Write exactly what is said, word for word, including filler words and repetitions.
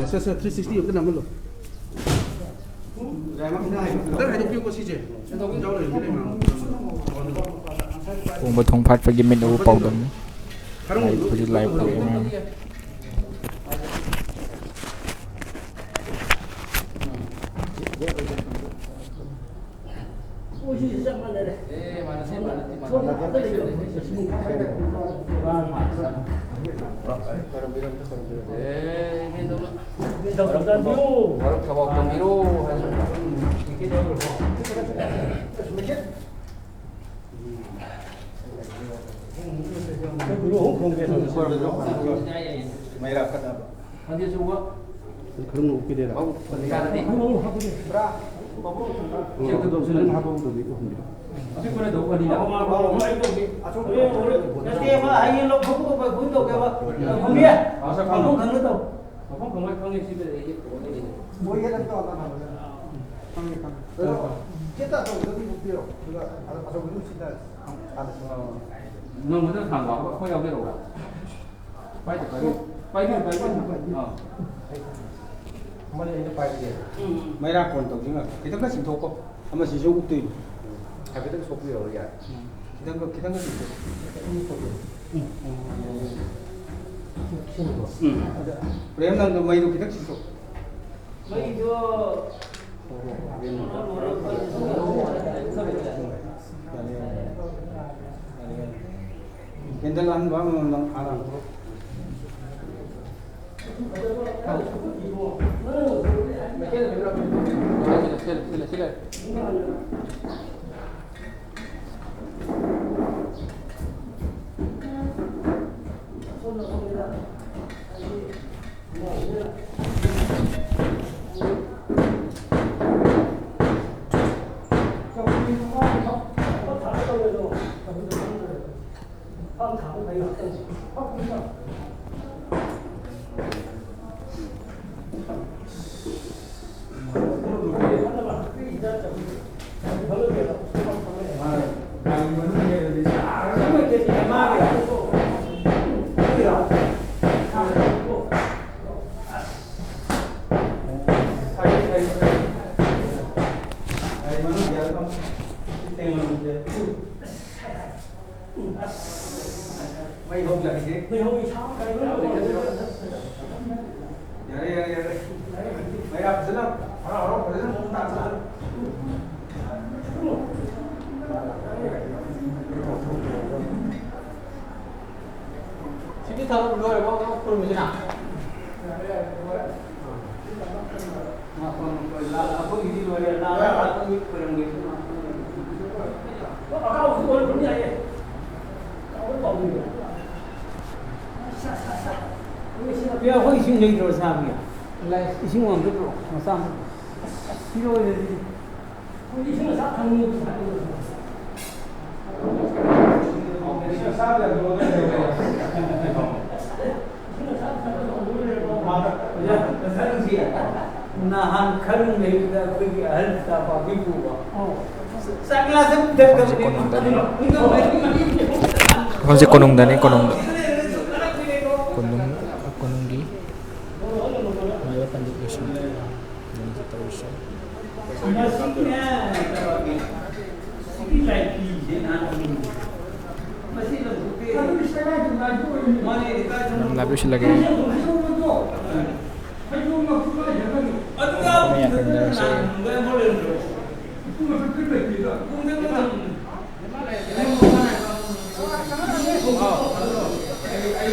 ꯁꯦ, ꯁꯦ, three sixty ꯑꯝꯇ ꯅꯝꯍꯜꯂꯣ꯫ ꯑꯝꯇ ꯍꯥꯏꯗꯣꯛꯄꯤꯌꯨꯀꯣ ꯁꯤꯁꯦ꯫ ꯌꯥꯎ ꯂꯩꯔꯝꯒꯦ ꯂꯩꯃ꯫ ꯊꯣꯡꯕ ꯊꯣꯡ ꯐꯥꯠꯄꯒꯤ ꯃꯤꯠ ꯎꯕ ꯄꯥꯎꯗꯝꯅꯤ꯫ ꯂꯥꯏ, ꯍꯧꯖꯤꯛ ꯂꯥꯏ ꯄꯨꯔꯛꯑꯦ ꯃꯌꯥꯝ꯫ ꯃꯔꯨꯞ ꯊꯕꯛ ꯇꯧꯕꯤꯔꯣ ꯍꯥꯏꯅ꯫ ꯃꯩꯔꯥ ꯀꯠꯅꯕ꯫ ꯈꯪꯗꯦ, ꯑꯆꯧꯕ꯫ ꯈꯔ ꯉꯧ ꯄꯤꯔꯦꯔꯥ? ꯌꯥꯗꯦ꯫ ꯄꯨꯔꯥ ꯃꯕꯨꯛ ꯊꯟꯅ꯫ ꯆꯦꯛꯇ ꯇꯧꯁꯤꯜꯂꯅꯤ꯫ ꯍꯥꯞꯄ ꯍꯧꯗꯕꯤ ꯎꯍꯟꯕꯤꯔꯣ꯫ ꯑꯄꯤꯛꯄꯅ ꯇꯧ ꯐꯅꯤꯗ꯫ ꯅꯠꯇꯦ, ꯑꯃ ꯍꯌꯦꯡ ꯂꯧꯊꯣꯛꯄꯗꯣ ꯐꯣꯟ ꯇꯧꯒꯦꯕ꯫ ꯐꯝꯕꯤ꯫ ꯑꯥ, ꯁꯥꯔ, ꯃꯐꯝ ꯈꯪꯅ ꯇꯧ꯫ ꯃꯐꯝ ꯈꯪꯉꯣꯏ ꯈꯪꯉꯦ, ꯁꯤꯗ ꯑꯩ ꯃꯣꯏ ꯍꯦꯟꯅ ꯇꯧꯔꯒ ꯊꯝꯃꯒ꯫ ꯈꯪꯉꯦ, ꯈꯪꯉꯦ꯫ ꯑꯗꯣ ꯈꯤꯇ ꯑꯆꯧꯕꯗ ꯑꯗꯨꯝ ꯎꯞꯄꯤꯔꯣ꯫ ꯑꯗꯨꯒ ꯑꯆꯧꯕꯗꯨ ꯁꯤꯗ ꯊꯥꯗꯁꯤ꯫ ꯅꯣꯡꯃꯗ ꯊꯥꯡꯕ ꯑꯩꯈꯣꯏ ꯌꯥꯎꯖꯔꯛꯎꯔꯥ? ꯄꯥꯏꯗꯦ, ꯄꯥꯏꯕꯤꯌꯨ꯫ ꯄꯥꯏꯕꯤꯌꯨ, ꯄꯥꯏꯕꯤꯌꯨ꯫ ꯑꯥ꯫ ꯑꯃꯅ ꯑꯩꯅ ꯄꯥꯏꯔꯒꯦ꯫ ꯎꯝ, ꯎꯝ꯫ ꯃꯩꯔꯥ ꯀꯣꯟ ꯇꯧꯁꯤꯅ ꯈꯤꯇꯪꯒ ꯆꯤꯡꯊꯣꯛꯀꯣ꯫ ꯑꯃ ꯁꯤꯁꯨ ꯎꯞꯇꯣꯏꯅꯤ꯫ ꯍꯥꯏꯐꯦꯠꯇꯪ ꯁꯣꯛꯄꯤꯔꯣ, ꯌꯥꯔꯦ꯫ ꯎꯝ꯫ ꯈꯤꯇꯪꯒ, ꯈꯤꯇꯪꯒ ꯆꯤꯡꯊꯣꯛ꯫ ꯎꯝ꯫ ꯎꯝ꯫ ꯎꯝ꯫ ꯄ꯭ꯔꯦꯝ, ꯅꯪꯗꯣ ꯃꯩꯗꯣ ꯈꯤꯇꯪ ꯆꯤꯡꯊꯣꯛ꯫ ꯃꯩꯗꯣ ꯀꯦꯟꯗꯜ ꯑꯍꯟꯕ ꯑꯃꯃꯝ ꯅꯪ ꯍꯥꯟꯅ ꯍꯥꯡꯗꯣꯛꯑꯣ꯫ ꯌꯥꯔꯦ, ꯌꯥꯔꯦ, ꯌꯥꯔꯦ꯫ ꯃꯌꯥꯝ ꯐꯖꯅ ꯍꯔꯥꯎ ꯍꯔꯥꯎ ꯐꯖꯅ ꯇꯥꯛꯑꯣ꯫ ꯁꯤꯗꯤ ꯊꯕꯛ ꯂꯣꯏꯔꯕꯣ? ꯈꯨꯔꯨꯝꯁꯤꯅ꯫ ꯑꯩꯈꯣꯏꯒꯤꯗꯤ ꯂꯣꯏꯔꯦ꯫ ꯑꯩꯈꯣꯏ ꯏꯁꯤꯡ ꯂꯩꯇ꯭ꯔꯣ ꯆꯥꯕꯒꯤ? ꯏꯁꯤꯡ ꯋꯥꯡꯈꯠꯇ꯭ꯔꯣ? ꯃꯆꯥ ꯑꯃ꯫ ꯁꯤ ꯂꯣꯏꯔꯦ ꯑꯗꯨꯗꯤ꯫ ꯅꯍꯥꯟ ꯈꯔꯨꯡ ꯂꯩꯕꯗ ꯑꯩꯈꯣꯏꯒꯤ ꯑꯍꯜ ꯇꯥꯄꯥꯛꯀꯤ ꯄꯨꯕ꯫ ꯆꯥꯛ ꯒ꯭ꯂꯥꯁ ꯑꯃ ꯄꯤꯊꯛꯇꯕꯅꯤ꯫ ꯍꯧꯖꯤꯛ ꯀꯣꯅꯨꯡꯗꯅꯤ, ꯀꯣꯅꯨꯡꯗ꯫ ꯀꯣꯅꯨꯡ, ꯀꯣꯅꯨꯡꯒꯤ ꯃꯥꯏꯕ ꯄꯟꯗꯤꯠ ꯂꯣꯏꯁꯪ꯫ ꯑꯗꯨꯅꯤ ꯇꯧꯔꯤꯁꯦ꯫ ꯌꯥꯝ ꯂꯥꯏꯕ ꯂꯣꯏꯁꯤꯜꯂꯒꯦ꯫ ꯃꯌꯥꯝ ꯈꯪꯅꯔꯁꯦ꯫